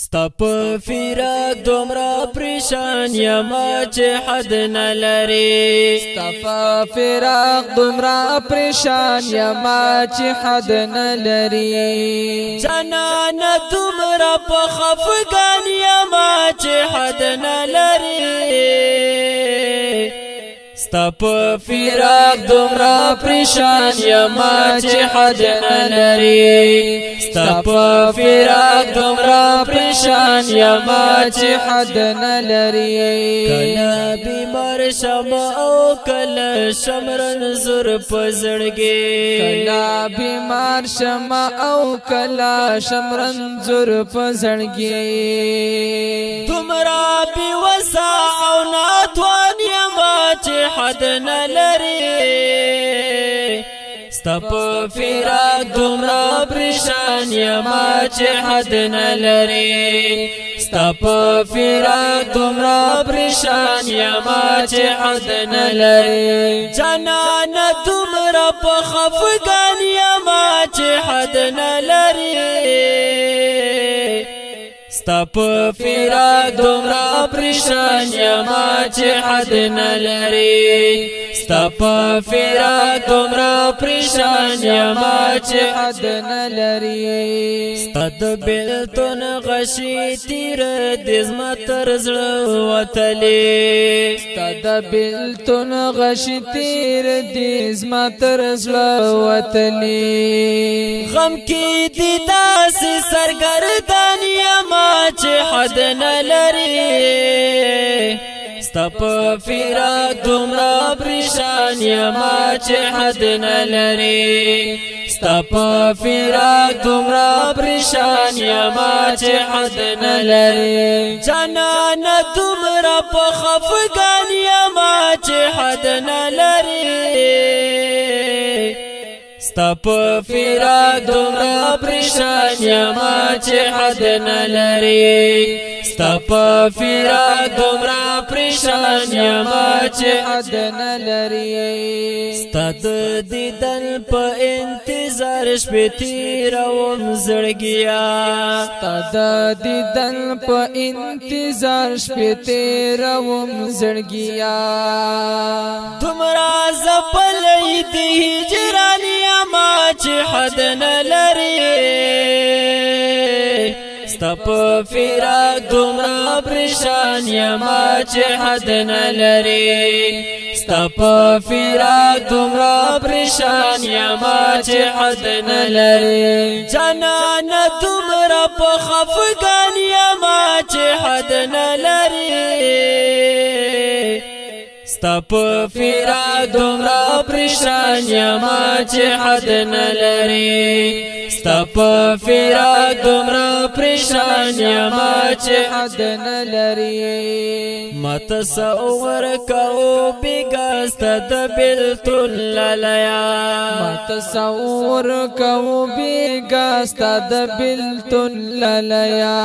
ستا په فراق دومره پریشان یم چې حد نه لري. ستا په فراق دومره پریشان یم چې حد نه لري. جانان دومره په خفګان یم چې حد نه لري. ستا په فراق دومره پریشان یم چې حد نه لري. ستا په فراق دومره پریشان یم چې حد نه لري. کله بیمار شم او کله شم رنځور په زړګي. کله بیمار شم او کله شم رنځور په زړګي. دومره بې وسه او ناتوان یم چې حد نه لري. ستا په فراق دومره پریشان یم چې حد نه لري. ستا په فراق دومره پریشان یم چې حد نه لري. جانان دومره په خفګان یم چې حد نه لري. ستا په فراق دومره پریشان یم چې حد نه لري. ستا په فراق دومره پریشان یم چې حد نه لري. ستا د بیلتون غشي تیر د زما تر زړه وتلی. ستا د بیلتون غشي تیر د زما تر زړه وتلی. غم کې دي داسې سرګردان یم چې حد نه لري. ستا په فراق دومره پریشان یم چې حد نه لري. ستا په فراق دومره پریشان یم چې حد نه لري. جانان دومره په خفګان یم چې حد نه لري. ستا په فراق دومره پریشان یم چې حد نه لري. ستا په فراق دومره پریشان یم چې حد نه لري. ستا د دیدن په انتظار شپې تېروم زړګیا. ستا د دیدن په انتظار شپې تېروم زړګیا. دومره ځپلی د هجران یم چې حد نه لري. ستا په فراق دومره پریشان یم چې حد نه لري. ستا په فراق دومره پریشان یم چې حد نه لري. جانان دومره په خفګان یم چې حد نه لري. ستا په فراق دومره پریشان یم چې حد نه لري. ستا په فراق دومره پریشان یم چې حد نه لري. ما تصور کو بیګا ستا د بیلتون لالیا. ما تصور کو بیګا ستا د بیلتون لالیا.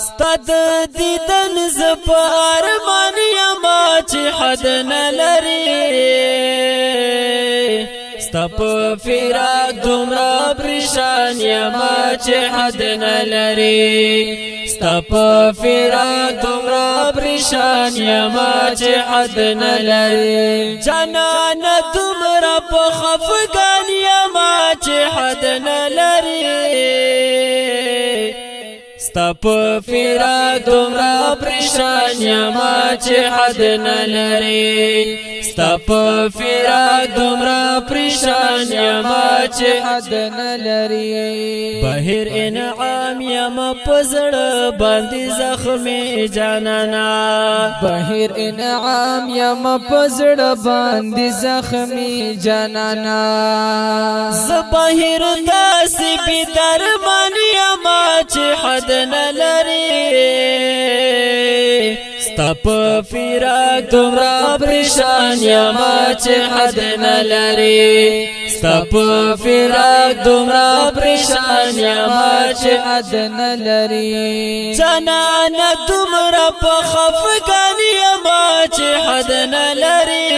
ستا د دیدن زه په ارمان یم چې حد نه لري. ستا په فراق دومره پریشان یم چې حد نه لري. ستا په فراق دومره پریشان یم چې حد نه لري. جانان دومره په خفګان یم چې حد نه لري. ستا په فراق دومره پریشان یم چې حد نه لري. ستا په فراق دومره پریشان یم چې حد نه لري. بهر انعام یم په زړه باندې زخمي جانانا. بهر انعام یم په زړه باندې زخمي جانانا. زه بهر داسې بې درمان یم چې حد نه لري. ستا په فراق دومره پریشان یم چې حد نه لري. ستا په فراق دومره پریشان یم چې حد نه لري. جانان دومره په خفګان یم چې حد نه لري.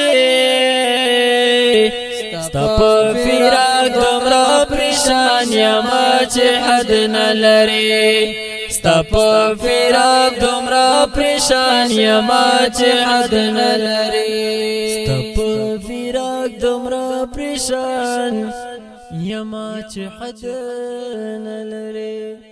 ستا په فراق دومره پریشان پریشان یم چې حد نه لري. ستا په فراق دومره پریشان یم چې حد نه لري. ستا په فراق دومره پریشان یم چې حد نه لري.